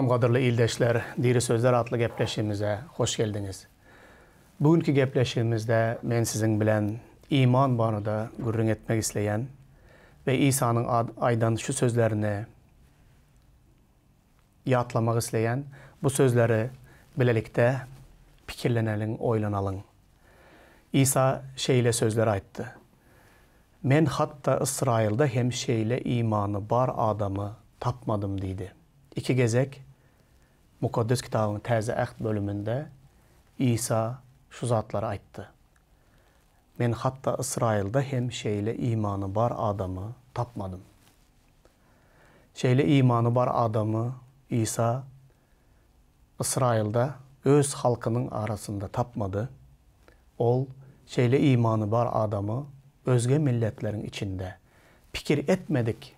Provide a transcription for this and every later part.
Salam gadyrly ildeşler, Diri sözler atly gepleşigimize hoş geldiňiz. Bu günki gepleşigimizde men siziň bilen iman barada gürrüň etmek isleýän we Isanyň aýdan şu sözlerini ýatlamak isleýän. Bu sözleri bilelikde pikirleneliň, oýlanalyň. Isa şeýle sözleri aýtdy, Men hatda Ysraýylda hem şeýle imany bar adamy tapmadym diýdi. Iki gezek Mukaddes Kitabyň Täze Äht bölüminde Isa şu zatlary aýtdy. Men hatda Ysraýylda hem şeýle imany bar adamy tapmadym. Şeýle imany bar adamy Isa Ysraýylda öz halkynyň arasynda tapmady. Ol şeýle imany bar adamy özge milletleriň içinde, pikir etmedik,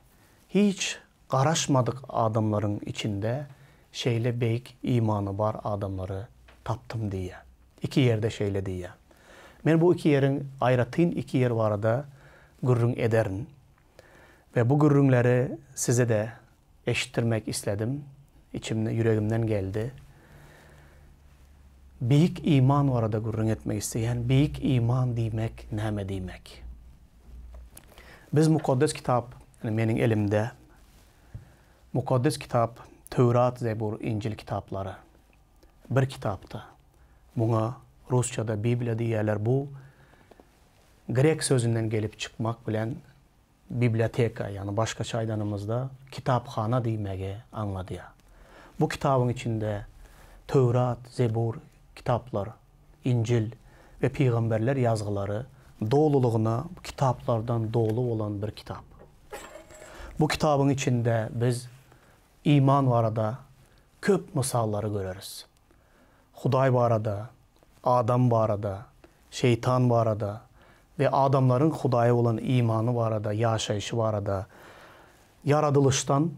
hiç garaşmadyk adamlaryň içinde şeýle beýik imany bar adamlary tapdym diýýär. Iki ýerde şeýle diýýär. Men bu iki ýeriň aýratyn iki ýer barada gürrüň ederin. We bu gürrüňleri size-de eşitdirmek isledim. Içimde, ýüregimden geldi. Beýik iman barada gürrüň etmek isleýän. Beýik iman diýmek näme diýmek? Biz Mukaddes Kitap, ine meniň elimde Mukaddes Kitap, Töwrat, Zebur, Injil kitaplary bir kitapda. Muňa rusçada Bibliýa diýýärler. Bu grek sözünden gelip çykmak bilen biblioteka, ýagny başgaça aýdanymyzda kitaphana diýmegi aňladýar. Bu kitabyň içinde Töwrat, Zebur kitaplar, Injil we pygamberler ýazgylary dolulygyna kitaplardan doly bolan bir kitap. Bu kitabyň içinde biz iman barada köp mysallary göreris. Hudaý barada, adam barada, şeýtan barada we adamlaryň Hudaýa bolan imany barada, ýaşaýşy barada ýaradylyşdan,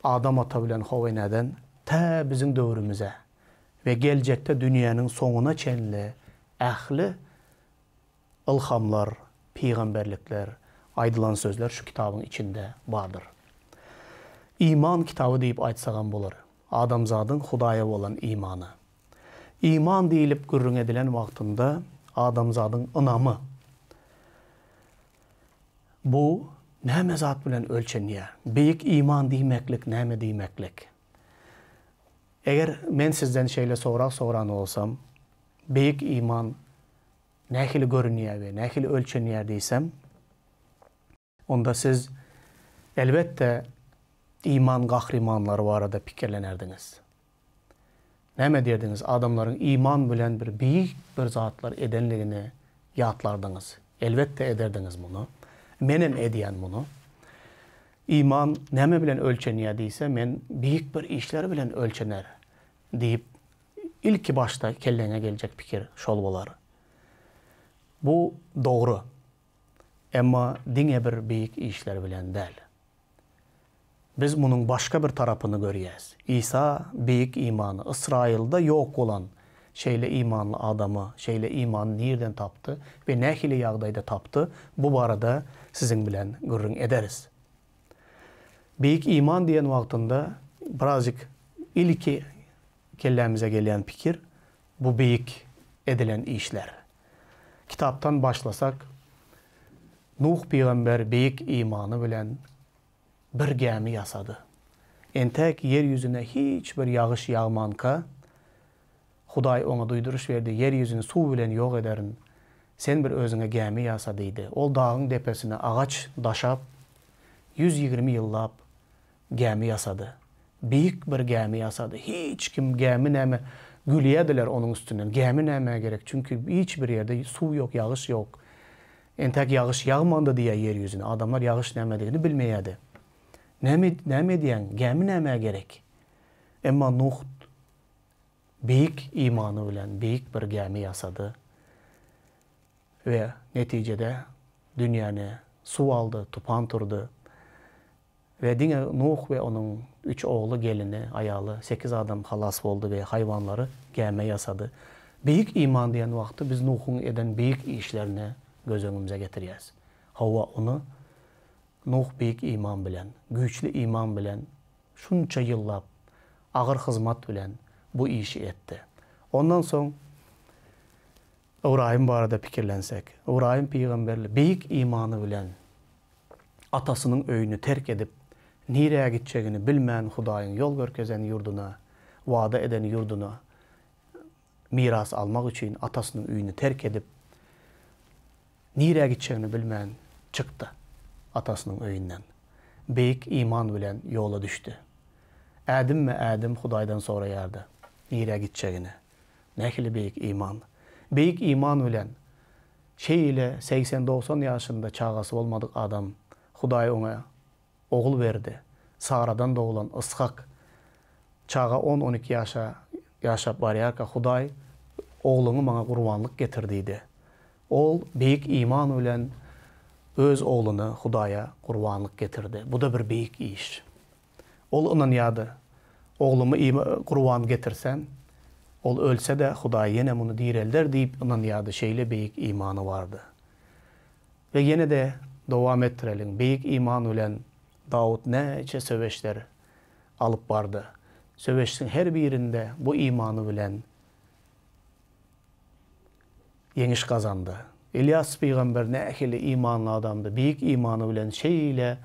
Adam ata bilen How eneden tä biziň döwrümize we geljekde dünýäniň soňuna çenli ähli ylhamlar, pygamberlikler, aýdylan sözler şu kitabyň içinde bardyr. Iman kitaby diýip aýtsagam bolar. Adamzadyň Hudaýa bolan imany. Iman diýlip gürrüň edilen wagtynda adamzadyň ynamy. Bu näme zat bilen ölçenýär? Beýik iman diýmeklik näme diýmeklik? Eger men sizden şeýle sorag soran bolsam, beýik iman nähili görünýär we nähili ölçenýär diýsem, onda siz, elbetde, iman gahrymanlary barada pikirlenerdiňiz. Näme diýerdiňiz, adamlaryň iman bilen bir beýik bir zatlar edenligini ýatlardyňyz. Elbetde ederdiňiz muny. Menem edýän muny. Iman näme bilen ölçenýär diýse, men beýik bir işler bilen ölçener diýip, ilki başda kelläňe geljek pikir şol bolar. Bu dogry. Emma diňe bir beýik işler bilen däl. Biz munuň başga bir tarapyny görýäs. Isa beýik imany, Ysraýylda ýok bolan şeýle imanly adamy, şeýle imany nirden tapdy we nähili ýagdaýda tapdy, bu barada siziň bilen gürrüň ederis. Beýik iman diýen wagtynda birazjyk ilki kellämize gelýän pikir, bu beýik edilen işler. Kitapdan başlasak, Nuh pygamber beýik imany bilen bir gämi ýasady. Entäk ýer ýüzüne hiç bir ýagyş ýagmanka, Hudaý oňa duýduryş berdi, Ýer ýüzüni suw bilen ýok ederin. Sen bir özüňe gämi ýasa diýdi. Ol dagyň depesine agaç daşap, 120 ýyllap gämi ýasady. Beýik bir gämi ýasady. Hiç kim gämi näme gülýärdiler onuň üstünden. Gämi nämä gerek? Çünki hiç bir ýerde suw ýok, ýagyş ýok. Entäk ýagyş ýagmandy diýýär ýer ýüzüne. Adamlar ýagyş nämedigini bilmeýärdi. Näme näme edýäň? Gämi nämä gerek? Emma Nuh beýik imany bilen beýik bir gämi ýasady we netijede dünýäni suw aldy, tupan turdy. We diňe Nuh we onuň üç ogly, gelini, aýaly, sekiz adam halas boldy we haýwanlary gämä ýasady. Beýik iman diýen wagty biz Nuhuň eden beýik işlerini göz öňümize getirýäs. Hawa, ony Nuh beýik iman bilen, güýçli iman bilen şunça ýyllap. Agyr hyzmat bilen bu işi etdi. Ondan soň Ybraýym barada pikirlensek, Ybraýym pygamberli beýik imany bilen atasynyň öýüni terk edip, nirä gitjegini bilmän Hudaýyň ýol görkezen ýurduna, wada eden ýurduna miras almak üçin atasynyň öýüni terk edip, nirä gitjegini bilmän çykdy atasynyň öýünden. Beýik iman bilen ýola düşdi. Ädimme-ädim Hudaýdan soraýardy, nirä gitjegini. Nähili beýik iman! Beýik iman bilen şeýle segsen-dogsan ýaşynda çagasy bolmadyk adam, Hudaý oňa ogul berdi. Saradan doglan Yshak çaga on-on iki ýaşa ýaşap barýarka, Hudaý, Ogluňy maňa gurbanlyk getir diýdi. Ol beýik iman bilen öz ogluny Hudaýa gurbanlyk getirdi. Bu-da bir beýik iş. Ol ynanýardy, Oglumy gurban getirsem, ol ölse-de, Hudaý ýene muny direlder diýip ynanýardy, şeýle beýik imany bardy. We ýene-de dowam etdireliň, beýik iman bilen Dawut näçe söweşler alyp bardy. Söweşiň her birinde bu imany bilen ýeňiş gazandy. Ylýas pygamber nähili imanly adamdy, beýik imany bilen şeýle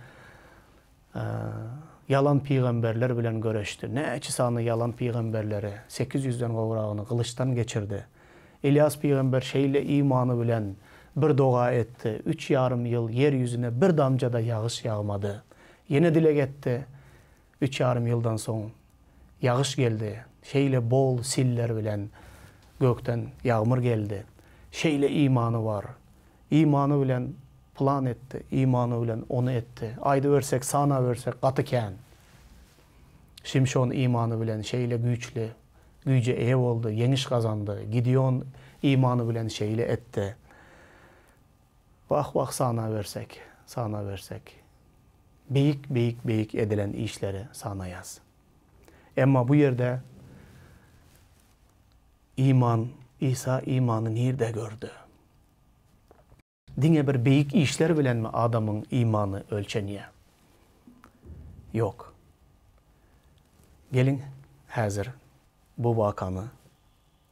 ýalan pygamberler bilen göreşdi. Näçe sany ýalan pygamberleri, sekiz ýüzden gowragyny gylyçdan geçirdi. Ylýas pygamber şeýle imany bilen bir doga etdi, üç ýarym ýyl ýer ýüzüne bir damja-da ýagyş ýagmady. Ýene dileg etdi, üç ýarym ýyldan soň ýagyş geldi, şeýle bol siller bilen gökden ýagmyr geldi. Şeýle imany bar. Imany bilen plan etdi, imany bilen ony etdi. Aýdybersek, sanabersek gaty kän. Şimşon imany bilen şeýle güýçli, güýje eýe boldy, ýeňiş gazandy. Gideon imany bilen şeýle etdi. Wah-wah sanabersek, sanabersek. Beýik, beýik, beýik edilen işleri sanaýas. Emma bu ýerde iman, Isa imany nirde gördi? Diňe bir beýik işler bilenmi adamyň imany ölçenýär? Ýok. Geliň, häzir bu wakany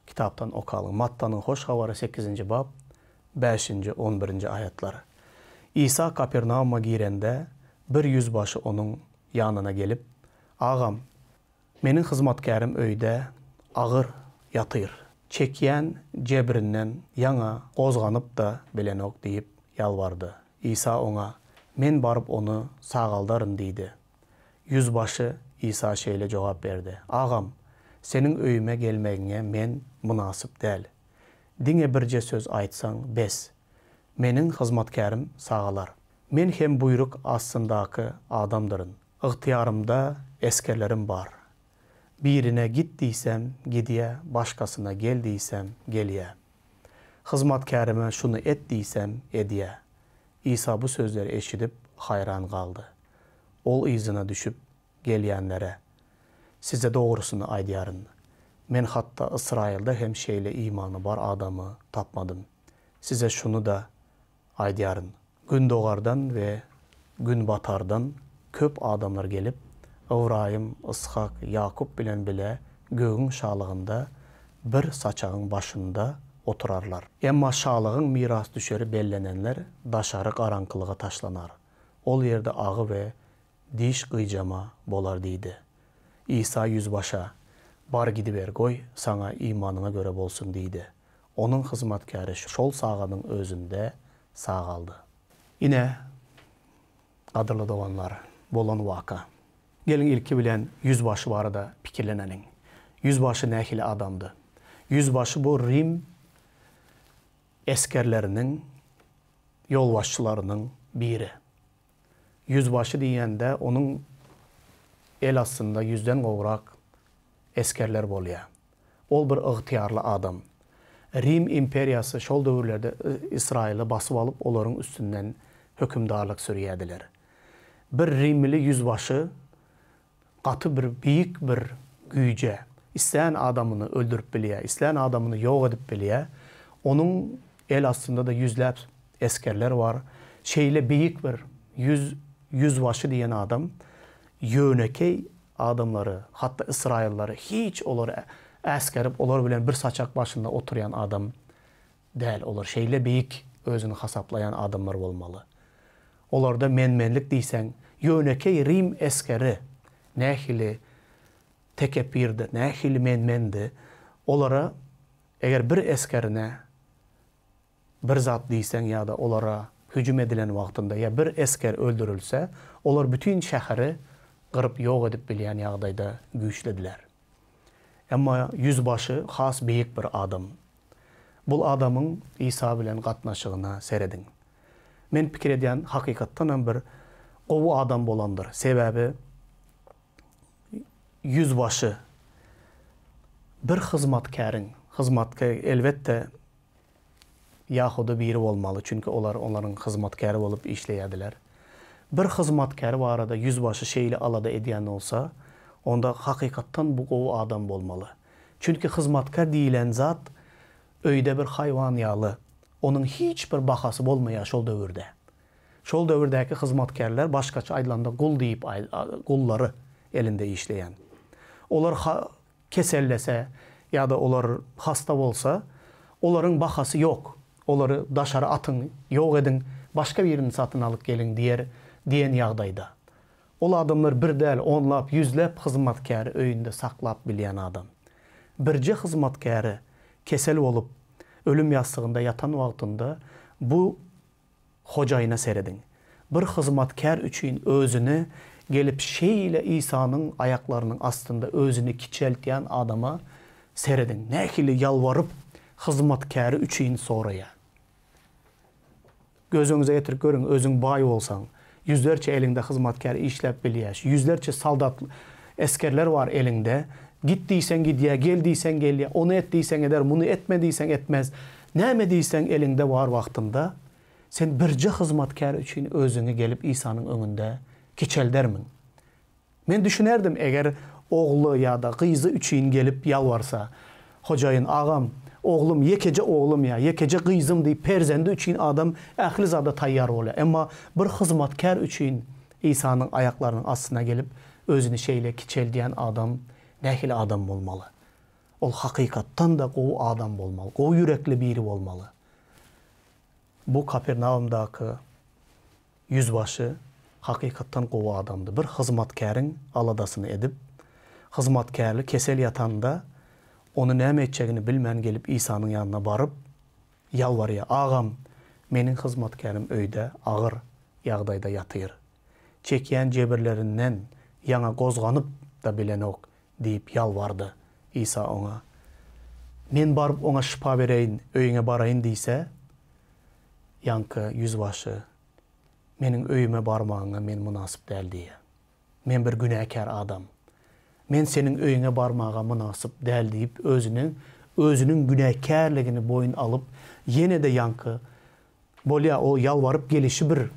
kitapdan okalyň. Mattanyň Hoş Habary sekizinji bap, bäşinji, on birinji aýatlar. Isa Kapernauma girende, bir ýüzbaşy onuň ýanyna gelip, Agam, meniň hyzmatkärim öýde agyr ýatyr, çekýän jebrinden ýaňa gozganyp-da bilenok diýip ýalbardy. Isa oňa, Men baryp ony sagaldaryn diýdi. Ýüzbaşy Isa şeýle jogap berdi, Agam, seniň öýüme gelmegiňe men mynasyp däl. Diňe birje söz aýtsaň, bes. Meniň hyzmatkärim sagalar. Men hem buýruk astyndaky adamdyryn. Ygtyýarymda esgerlerim bar. Birine git diýsem, gidýä, başgasyna gel diýsem, gelýä. Hyzmatkärime şuny et diýsem, edýä. Isa bu sözleri eşidip, haýran galdy. Ol yzyna düşüp gelýänlere, Size dogrusyny aýdýaryn, Men hatda Ysraýylda hem şeýle imany bar adamy tapmadym. Size şuny-da aýdýaryn, gündogardan we günbatardan köp adamlar gelip, Ybraýym, Yshak, Ýakup bilen bile gögüň şalygynda bir saçagyň başynda oturarlar. Emma şalygyň mirasdüşeri bellenenler daşary garaňkylyga taşlanar. Ol ýerde agy we diş gyjama bolar diýdi. Isa ýüzbaşa, Bar gidiber, goý, saňa imanyňa görä bolsun diýdi. Onuň hyzmatkäri şol sagadyň özünde sagaldy. Ine, gadyrly doganlar, bolan waka. Geliň ilki bilen ýüzbaşy barada pikirleneliň. Ýüzbaşy nähili adamdy? Ýüzbaşy bu rim esgerleriniň ýolbaşçylarynyň biri. Ýüzbaşy diýende onuň el astynda ýüzden gowrak esgerler bolýar. Ol bir ygtyýarly adam. Rim imperiýasy şol döwürlerde Ysraýyly basyp alyp olaryň üstünden hökümdarlyk sürýärdiler. Bir rimli ýüzbaşy gaty bir beýik bir güýje, islän adamyny öldürip bilýär, islän adamyny ýok edip bilýär. Onuň el astynda-da ýüzläp esgerler bar. Şeýle beýik bir ýüz ýüzbaşy diýen adam ýönekeý. adamlary, hatda ysraýyllary hiç olary äsgerip, olar bilen bir saçak başynda oturýan adam däl. Olar şeýle beýik özüni hasaplaýan adamlar bolmaly. Olarda men-menlik diýseň, ýönekeý rim esgeri nähili tekepbirdi, nähili men-mendi, olara eger bir esgerine bir zat diýseň ýa-da olara hüjüm edilen wagtynda ýa bir esger öldürilse, olar bütin şäheri gyryp ýok edip bilýän ýagdaýda güýçlidiler. Emma ýüzbaşy has beýik bir adam. Bul adamyň Isa bilen gatnaşygyna serediň. Men pikir edýän hakykatdanam bir gowy adam bolandyr. Sebäbi ýüzbaşy bir hyzmatkäriň, hyzmatkä elbetde Ýahudy biri bolmaly, çünki olar olaryň hyzmatkäri bolup işleýärdiler. Bir hyzmatkäri barada ýüzbaşy şeýle alada edýän bolsa, onda hakykatdan bu gowy adam bolmaly. Çünki hyzmatkär diýlen zat öýde bir haýwan ýaly, onuň hiç bir bahasy bolmaýar şol döwürde. Şol döwürdäki hyzmatkärler başgaça aýdylanda gul diýip gullary elinde işleýän. Olar kesellese ýa-da olar hasta bolsa, olaryň bahasy ýok, olary daşary atyň, ýok ediň, başga birini satyn alyp geliň diýer diýen ýagdaýda. Ol adamlar bir däl, onlap, ýüzläp hyzmatkäri öýünde saklap bilýän adam. Birje hyzmatkäri kesel bolup, ölüm ýassygynda ýatan wagtynda bu Hojaýyna serediň. Bir hyzmatkär üçin özüni gelip şeýle Isanyň aýaklarynyň astynda özüni kiçeltýän adama serediň. Nähili ýalbaryp hyzmatkäri üçin soraýar. Göz öňüňize getirip görüň, özüň baý bolsaň, ýüzlerçe eliňde hyzmatkär işläp bilýär, ýüzlerçe soldat, esgerler bar eliňde, git diýseň gidýär, gel diýseň gelýär, ony et diýseň eder, muny etme diýseň etmez. Näme diýseň eliňde bar wagtynda, sen birje hyzmatkär üçin özüňi gelip Isanyň öňünde kiçeldermiň? Men düşünerdim, eger ogly ýa-da gyzy üçin gelip ýalbarsa, Hojaýyn agam, oglum, ýekeje oglum ýa ýekeje gyzym diýip perzendi üçin adam ähli zada taýýar bolýar. Emma bir hyzmatkär üçin Isanyň aýaklarynyň astyna gelip özüni şeýle kiçeldýän adam nähili adam bolmaly? Ol hakykatdan-da gowy adam bolmaly, gowy ýürekli biri bolmaly. Bu Kapernaumdaky ýüzbaşy hakykatdan gowy adamdy. Bir hyzmatkäriň aladasyny edip, hyzmatkärli kesel ýatanda, ony näme etjegini bilmän gelip Isanyň ýanyna baryp, ýalbarýar, Agam, meniň hyzmatkärim öýde agyr ýagdaýda ýatyr. Çekýän jebirlerinden ýaňa gozganyp-da bilenok diýip ýalbardy. Isa oňa, Men baryp oňa şypa bereýin, öýüňe baraýyn diýse, ýaňky ýüzbaşy, Meniň öýüme barmagyňa men mynasyp däl diýýär. Men bir günäkär adam. Men seniň öýüňe barmaga mynasyp däl diýip, özüne özüniň günäkärligini boýun alyp, ýene-de ýaňky, bolýa, ol ýalbaryp gelişi bir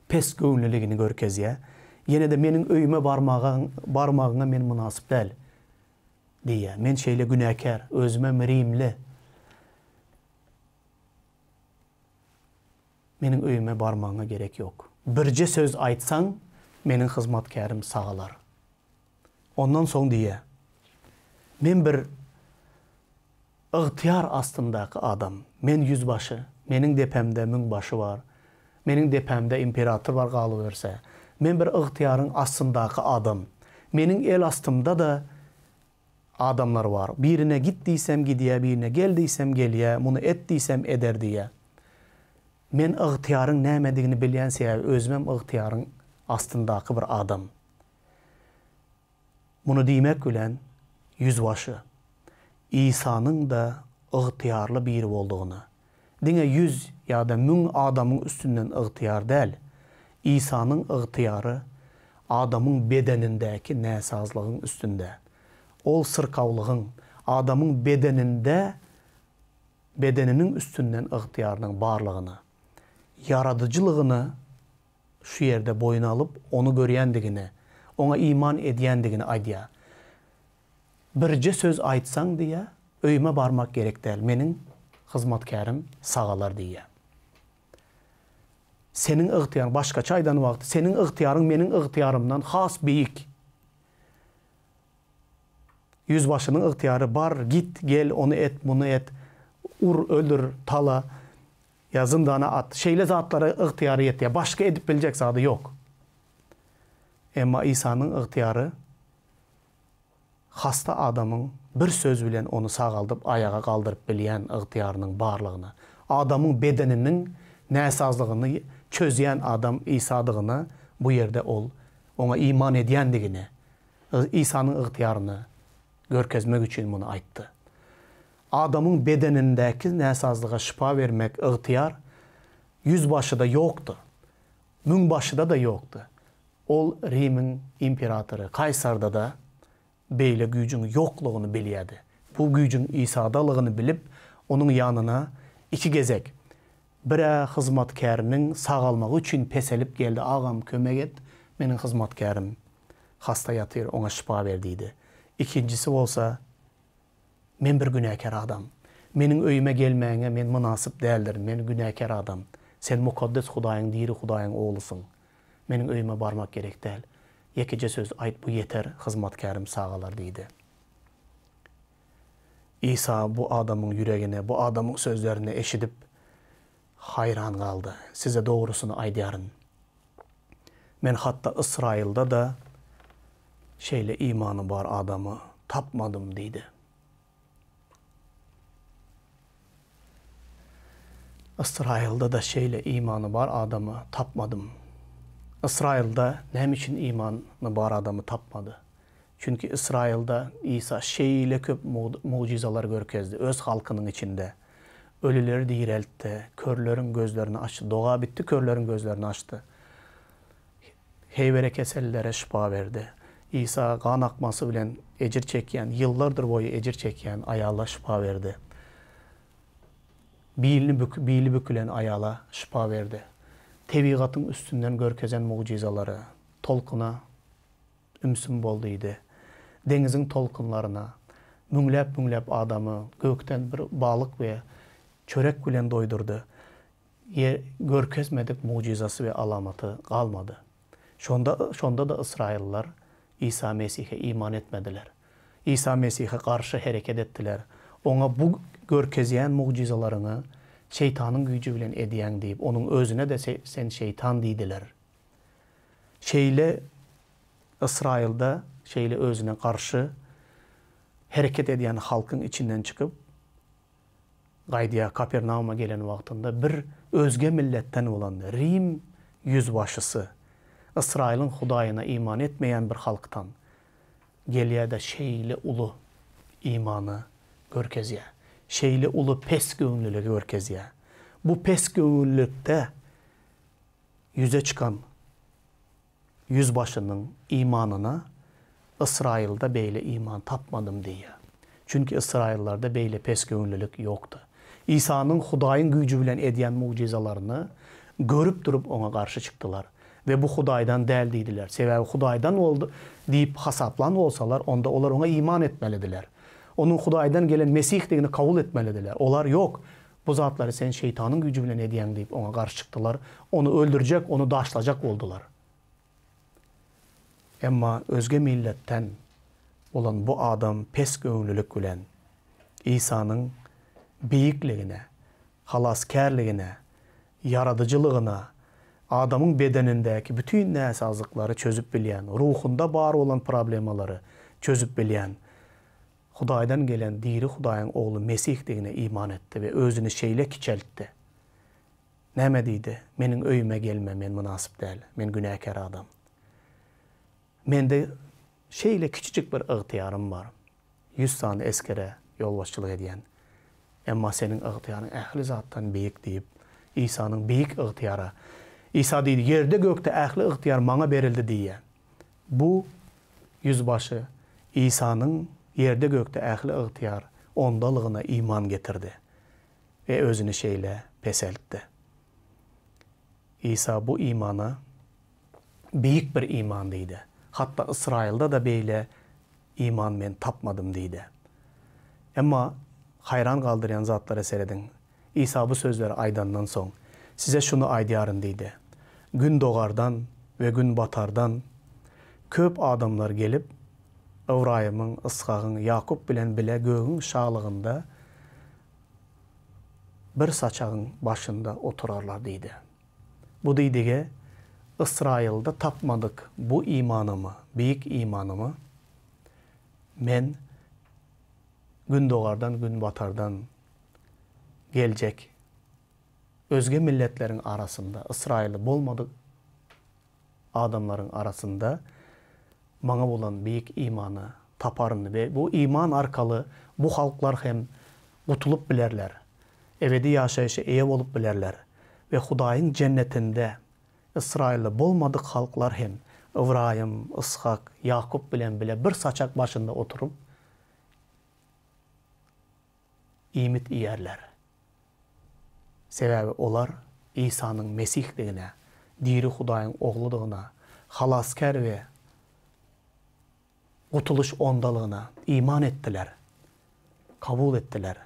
pes göwünliligini görkezýär. Ýene-de meniň öýüme barmaga barmagyňa men mynasyp däl diýýär. Men şeýle günäkär, özümem rimli. Meniň öýüme barmagyňa gerek ýok. Birje söz aýtsaň, meniň hyzmatkärim sagalar. Ondan soň diýýär, Men bir Ygtyýar astyndaky adam. Men ýüzbaşy. Meniň depämde müňbaşy bar. Meniň depämde imperator bar galyberse. Men bir ygtyýaryň astyndaky adam. Meniň el astymda-da adamlar bar. Birine git diýsem gidýär, birine gel diýsem gelýär, muny et diýsem eder diýýär. Men ygtyýaryň nämedigini bilýän sebäbi özümem ygtyýaryň astyndaky bir adam. Muny diýmek bilen, ýüzbaşy Isanyň-da ygtyýarly biri boldugyny, diňe ýüz ýa-da müň adamyň üstünden ygtyýar däl, Isanyň ygtyýary adamyň bedenindäki näsazlygyň üstünde, ol syrkawlygyň adamyň bedeninde bedeniniň üstünden ygtyýarynyň barlygyny, ýaradyjylygyny şu ýerde boýun alyp, Ony görýändigini, Oňa iman edýändigini aýdýar. Birje söz aýtsaň, diýýär, öýüme barmak gerek däl, meniň hyzmatkärim sagalar diýýär. Seniň ygtyýaryň, başgaça aýdan wagty, seniň ygtyýaryň meniň ygtyýarymdan has beýik. Ýüzbaşynyň ygtyýary bar, git, gel, ony et, muny et, ur, öldür, tala ýa zyndana at. Şeýle zatlara ygtyýary ýetýär. Başga edip biljek zady ýok. Emma Isanyň ygtyýary hasta adamyň bir söz bilen ony sagaldyp aýaga galdyryp bilýän ygtyýarynyň barlygyna, adamyň bedeniniň näsazlygyny çözýän adam Isadygyna bu ýerde ol oňa iman edýändigine, Isanyň ygtyýaryny görkezmek üçin muny aýtdy. Adamyň bedenindäki näsazlyga şypa bermek ygtyýar ýüzbaşyda ýokdy. Müňbaşyda-da ýokdy. Ol Rimiň imperatory Kaýsarda-da beýle güýjüň ýoklugyny bilýärdi. Bu güýjüň Isadalygyny bilip, onuň ýanyna iki gezek, bir-ä hyzmatkäriniň sagalmagy üçin peselip geldi, Agam, kömek et, meniň hyzmatkärim hasta ýatyr, oňa şypa ber diýdi. Ikinjisi bolsa, Men bir günäkär adam. Meniň öýüme gelmäňe men mynasyp däldirin, men günäkär adam. Sen mukaddes Hudaýyň, diri Hudaýyň Oglusyň. Meniň öýüme barmak gerek däl. Ýekeje söz aýt, bu ýeter, hyzmatkärim sagalar diýdi. Isa bu adamyň ýüregine, bu adamyň sözlerini eşidip, haýran galdy. Size dogrusyny aýdýaryn. Men hatda Ysraýylda-da şeýle imany bar adamy tapmadym diýdi. Ysraýylda-da şeýle imany bar adamy tapmadym. Ysraýylda näme üçin imany bar adamy tapmady? Çünki Ysraýylda Isa şeýle köp mugjyzalar görkezdi öz halkynyň içinde. Ölüleri direltdi, körleriň gözlerini açdy, dogabitdi körleriň gözlerini açdy. Heýwere kesellilere şypa berdi. Isa gan akmasy bilen ejir çekýän, ýyllardyr boýy ejir çekýän aýala şypa berdi. Bilini bük, bili bükülen aýala şypa berdi. Tebigatyň üstünden görkezen mugjyzalary, tolkuna ümsüm bol diýdi. Deňiziň tolkunlaryna, müňläp-müňläp adamy gökden bir balyk we çörek bilen doýdurdy. Ýe görkezmedik mugjyzasy we alamaty galmady. Şonda, şonda-da ysraýyllylar Isa Mesihe iman etmediler. Isa Mesihe garşy hereket etdiler. Oňa bu görkezýän mugjyzalaryňy şeýtanyň güýji bilen edýäň diýip, onuň özüne-de sen şeýtan diýdiler. Şeýle Ysraýylda şeýle özüne garşy hereket edýän halkyň içinden çykyp, gaýdýar. Kapernauma gelen wagtynda bir özge milletden bolan rim ýüzbaşysy, Ysraýylyň Hudaýyna iman etmeýän bir halkdan gelýär-de şeýle uly imany görkezýär. Şeýle uly pesgöwünliligi görkezýär. Bu pesgöwünlilikde ýüze çykan ýüzbaşynyň imanyna Ysraýylda beýle iman tapmadym diýýär. Çünki ysraýyllarda beýle pesgöwünlilik ýokdy. Isanyň Hudaýyň güýji bilen edýän mugjyzalaryny görüp durup oňa garşy çykdylar we bu Hudaýdan däl diýdiler. Sebäbi Hudaýdan boldy diýip hasaplan bolsalar, onda olar oňa iman etmelidiler. Onuň Hudaýdan gelen Mesihdigini kabul etmelidiler. Olar ýok, Bu zatlary sen şeýtanyň güýji bilen edýäň diýip, oňa garşy çykdylar. Ony öldürjek, ony daşlajak boldular. Emma özge milletden bolan bu adam pesgöwünlilik bilen Isanyň beýikligine, halasgärligine, ýaradyjylygyna, adamyň bedenindäki bütin näsazlyklary çözüp bilýän, ruhunda bar bolan problemalary çözüp bilýän Hudaýdan gelen diri Hudaýyň Ogly Mesihdigine iman etdi we özüni şeýle kiçeltdi. Näme diýdi? Meniň öýüme gelme, men mynasyp däl, men günäkär adam. Mende şeýle kiçijik bir ygtyýarym bar, ýüz sany esgere ýolbaşçylyk edýän. Emma seniň ygtyýaryň ähli zatdan beýik diýip, Isanyň beýik ygtyýara, Isa diýdi, Ýerde-gökde ähli ygtyýar maňa berildi diýýär. Bu ýüzbaşy Isanyň ýerde-gökde ähli ygtyýar Ondalygyna iman getirdi we özüni şeýle peseltdi. Isa bu imana beýik bir iman diýdi. Hatda Ysraýylda-da beýle iman men tapmadym diýdi. Emma haýran galdyrýan zatlara serediň. Isa bu sözleri aýdandan soň, Size şuny aýdýaryn diýdi. Gündogardan we günbatardan köp adamlar gelip, Ybraýymyň, Yshagyň, Ýakup bilen bile gögüň şalygynda bir saçagyň başynda oturarlar diýdi. Bu diýdigi Ysraýylda tapmadyk bu imanymy, beýik imanymy Men gündogardan, günbatardan geljek özge milletleriň arasynda, ysraýylly bolmadyk adamlaryň arasynda Maňa bolan beýik imany taparyn we bu iman arkaly bu halklar hem gutulyp bilerler, ebedi ýaşaýşa eýe bolup bilerler we Hudaýyň jennetinde ysraýylly bolmadyk halklar hem Ybraýym, Yshak, Ýakup bilen bile bir saçak başynda oturyp, iýmit iýerler. Sebäbi olar Isanyň Mesihdigine, diri Hudaýyň Ogludygyna, Halasgär we Gutulyş Ondalygyna iman etdiler, kabul etdiler.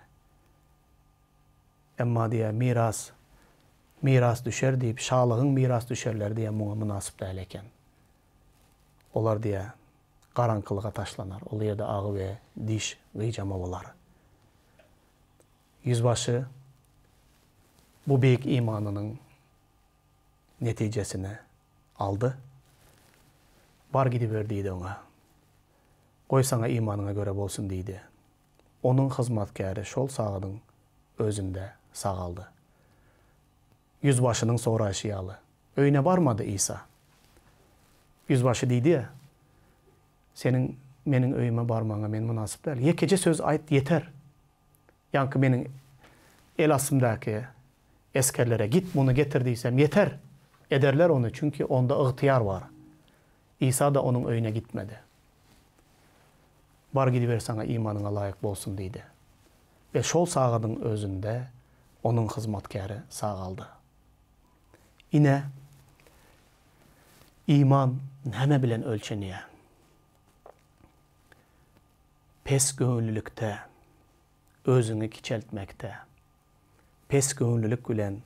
Emma diýýär, miras, mirasdüşer diýip, şalygyň mirasdüşerleri diýýär, muňa mynasyp däl eken. Olar diýýär, garaňkylyga taşlanar, ol ýerde agy we diş gyjama bolar. Ýüzbaşy bu beýik imanynyň netijesini aldy. Bar gidiber diýdi oňa. Goý saňa imanyňa görä bolsun diýdi. Onuň hyzmatkäri şol sagadyň özünde sagaldy. Ýüzbaşynyň soraýşy ýaly, öýüne barmady Isa. Ýüzbaşy diýdi-ä, Seniň meniň öýüme barmagyňa men mynasyp däl. Ýekeje söz aýt, ýeter. Ýaňky meniň el astymdaky esgerlere git, muny getir diýsem, ýeter. Ederler ony, çünki onda ygtyýar bar. Isa-da onuň öýüne gitmedi. Bar gidiber saňa imanyňa laýyk bolsun diýdi. We şol sagadyň özünde onuň hyzmatkäri sagaldy. Ine, iman näme bilen ölçenýär? Pes göwünlilikde, özüňi kiçeltmekde, pes göwünlilik bilen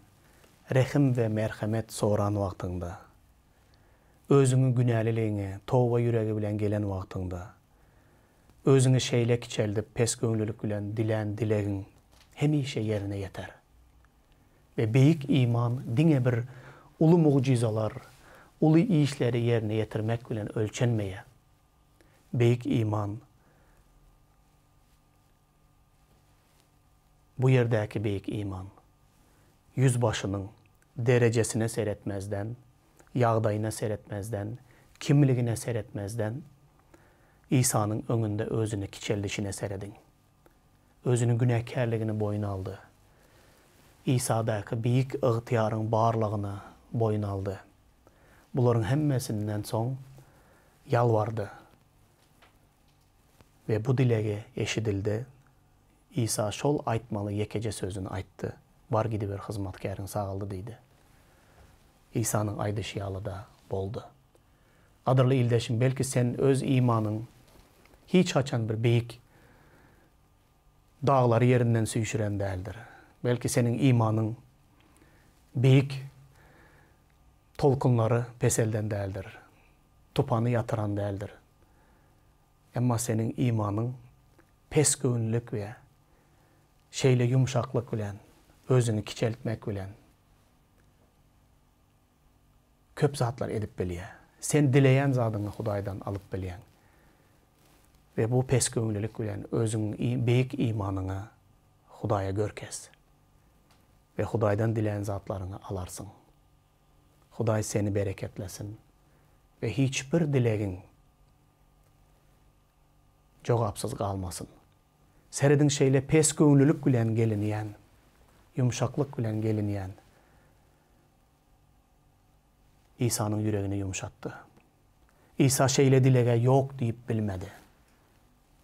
rehim we merhemet soran wagtyňda, özüňi günäliligiňe toba ýüregi bilen gelen wagtyňda, Özüňi şeýle kiçeldip, pesgöwünlilik bilen dilän dilegiň hemişe ýerine ýeter. We beýik iman diňe bir uly mugjyzalar, uly işleri ýerine ýetirmek bilen ölçenmeýär. Beýik iman bu ýerdäki beýik iman, ýüzbaşynyň derejesine seretmezden, ýagdaýyna seretmezden, kimligine seretmezden, Isanyň öňünde özüni kiçeldişine serediň. Özüniň günäkärligini boýun aldy. Isadaky beýik ygtyýaryň barlygyny boýun aldy. Bularyň hemmesinden soň ýalbardy. We bu dilegi eşidildi. Isa şol aýtmaly ýekeje sözüni aýtdy, Bar gidiber hyzmatkäriň sagaldy diýdi. Isanyň aýdyşy ýaly-da boldy. Gadyrly ildeşim, belki sen öz imanyň hiç haçan bir beýik daglary ýerinden süýşüren däldir. Belki seniň imanyň beýik tolkunlary peselden däldir, tupany ýatyran däldir. Emma seniň imanyň pesgöwünlilik we şeýle ýumşaklyk bilen, özüňi kiçeltmek bilen köp zatlar edip bilýär. Sen dileýän zadyňy Hudaýdan alyp bilýäň. We bu pesgöwünlilik bilen özüňiň beýik imanyňy Hudaýa görkez. We Hudaýdan dilän zatlaryňy alarsyň. Hudaý seni bereketlesin we hiç bir dilegiň jogapsyz galmasyn. Serediň şeýle pesgöwünlilik bilen gelinýän, ýumşaklyk bilen gelinýän Isanyň ýüregini ýumşatdy. Isa şeýle dilege ýok diýip bilmedi.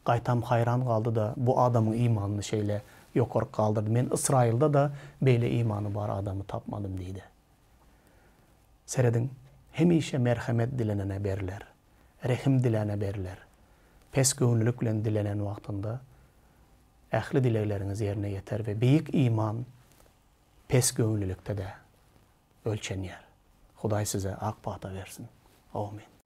Gaýtam haýran galdy-da, bu adamyň imanyny şeýle ýokaryk galdyrdy, Men Ysraýylda-da beýle imany bar adamy tapmadym diýdi. Serediň, hemişe merhemet dilenene berler, rehim diläne berler. Pes göwünlilik bilen dilenen wagtyňda ähli dilegleriňiz ýerine ýeter we beýik iman pes göwünlilikde-de ölçenýär. Hudaý size ak pata bersin. Amin.